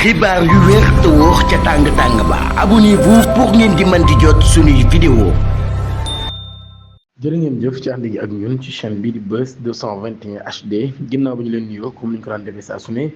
xibaar yu wér te wóor ca tàng ba abonnez-vous pour ngeen di mën di jot suñuy vidéo. jërë ngeen jëf ci ànd gi ak ñun ci chaîne bii di Buzz 221 HD ginnaaw bi ñu leen nuyoo comme ni ñu ko daan defee saa su ne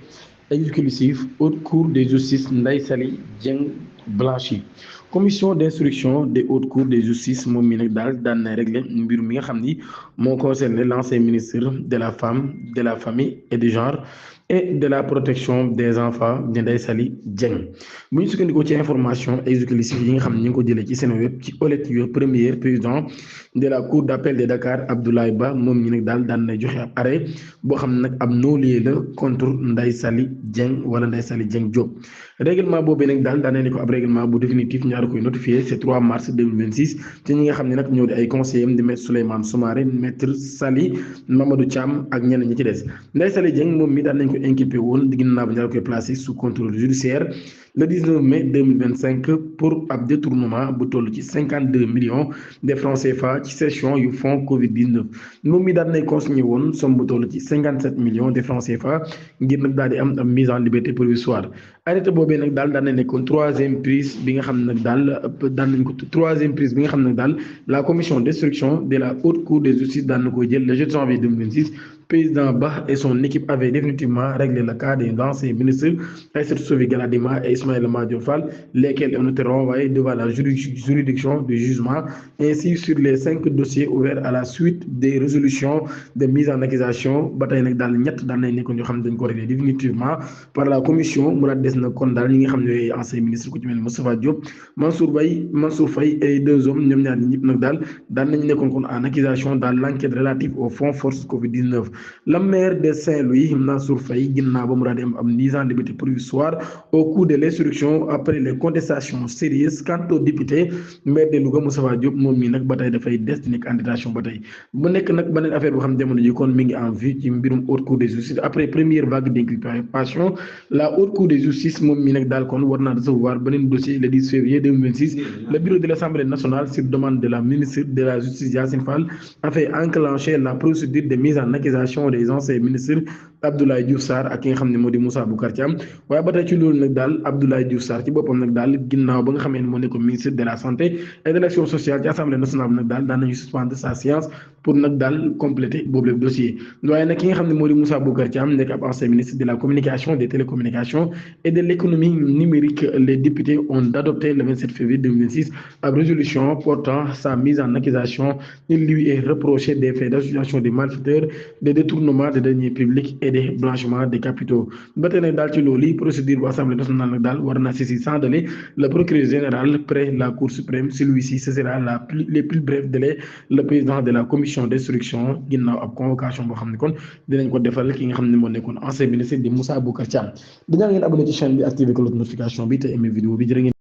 exclusif haute cour de justice Ndeye Saly Dieng blanchi commission d'instruction des hautes cours de justice moom mi nag daal daan na réglé mbir mi nga xam ni moo concerné l'ancien ministre de la femme de la famille et du genre et de la protection des enfants di Ndeye Saly Dieng bu ñu sukkandikoo ci information exclusive yi nga xam ne ñu ngi ko jëlee ci Seneweb ci lecture premier président de la cour d'appel de Dakar Abdoulaye Ba moom ñi nag daal daan na joxe ab arrêt boo xam ne nag ab non-lieu la contre Ndeye Saly Dieng wala Ndeye Saly Dieng Diop règlement boobu nag daal daan nañu ko ab règlement bu définitif ñaar koy notifié c'est 3 mars 2026 ci ñi nga xam ne nag ñoo di ay conseillers am di maître Souleymane Soumaré maître Saly Mamadou Thiam ak ñeneen ñi ci des Ndeye Saly Dieng moom mi daan nañ ko inculpé woon ginnaaw bi ñu koy placé sous contrôle judiciaire le 19 mai 2025 pour ab détournement bu toll ci 52 millions de francs CFA ci session yu fonds Covid-19 moom mi daan nay consigné woon somme bu toll ci 57 millions de francs CFA ngir nag daal di am ab mise en liberté provisoire arrêté boobee nag daal daan na nekkoon troisième prise bi nga xam ne nag daan nañ ko troisième prise bi nga xam ne nag daal la commission d'instruction de la haute cour de justice daan na koy jël le 7 janvier 2026 président Ba et son équipe avaient définitivement réglé le cas des anciens ministres Aïssatou Sow Gladima et Ismaïla Madior Fall, lesquels ont été renvoyés devant la juridiction du jugement. Ainsi, sur les 5 dossiers ouverts à la suite des résolutions de mise en accusation ba tey nag daal ñett daan nañ nekkoon yoo xam ne dañ ko réglé définitivement par la commission mu daal des na kon daal ñi nga xam ne yooyu anciens ministres ku ci mel ni Moustapha Diop Mansour Faye et deux hommes ñoom ñaar ñëpp nag daal daan nañ nekkoon kon en accusation dans l'enquête relative au fonds force Covid-19. Le maire de Saint-Louis Mansour Faye ginnaaw ba mu daal di am mise en liberté provisoire au cours de l'instruction après les contestations sérieuses quant au député maire de Louga Moustapha Diop moom mii nag ba tey dafay des di nekk candidature ba tey bu nekk nag beneen affaire boo xam ne jamono ji kon mi ngi en vue ci mbirum haute cour de justice après première vague d'inculpation la haute cour de justice moom mii nag daal kon war naa recevoir beneen dossier le 10 février 2026 le bureau de l'Assemblée nationale sur demande de la ministre de la justice Yassine Fall a fait enclencher la procédure de mise en accusation des anciens ministres Abdoulaye Diouf Sarr ak ki nga xam ne moo di Moussa Boucar Thiam waaye ba tey ci loolu nag daal Abdoulaye Diouf Sarr ci boppam nag daal ginnaaw ba nga xamee ne moo nekk ministre de la santé et de l'action sociale ci assemblée nationale nag daal daan nañu suspendre sa séance pour nag daal compléter boobu le dossier waaye nag ki nga xam ne moo di Moussa Boucar Thiam nekk ab ancien ministre de la communication des télécommunications et de l'économie numérique les députés ont adopté le 27 février 2026 ab résolution portant sa mise en accusation. Il lui est reproché des faits d'association des malfaiteurs de détournement de deniers publics et de blanchiment des capitaux ba tey nag daal ci loolu procédure bu assemblée nationale nag daal war na saisir sans délai le procureur général près la cour suprême celui-ci saisira les plus brefs délais le président de la commission d'instruction ginnaaw ab convocation boo xam ne kon dinañ ko defal ki nga xam ne moo nekkoon ancien ministre di Moussa Boucar Thiam dinaa ngeen abonné ci chaîne bi activé cloche notification bi te aimé vidéo bi jërë ngeen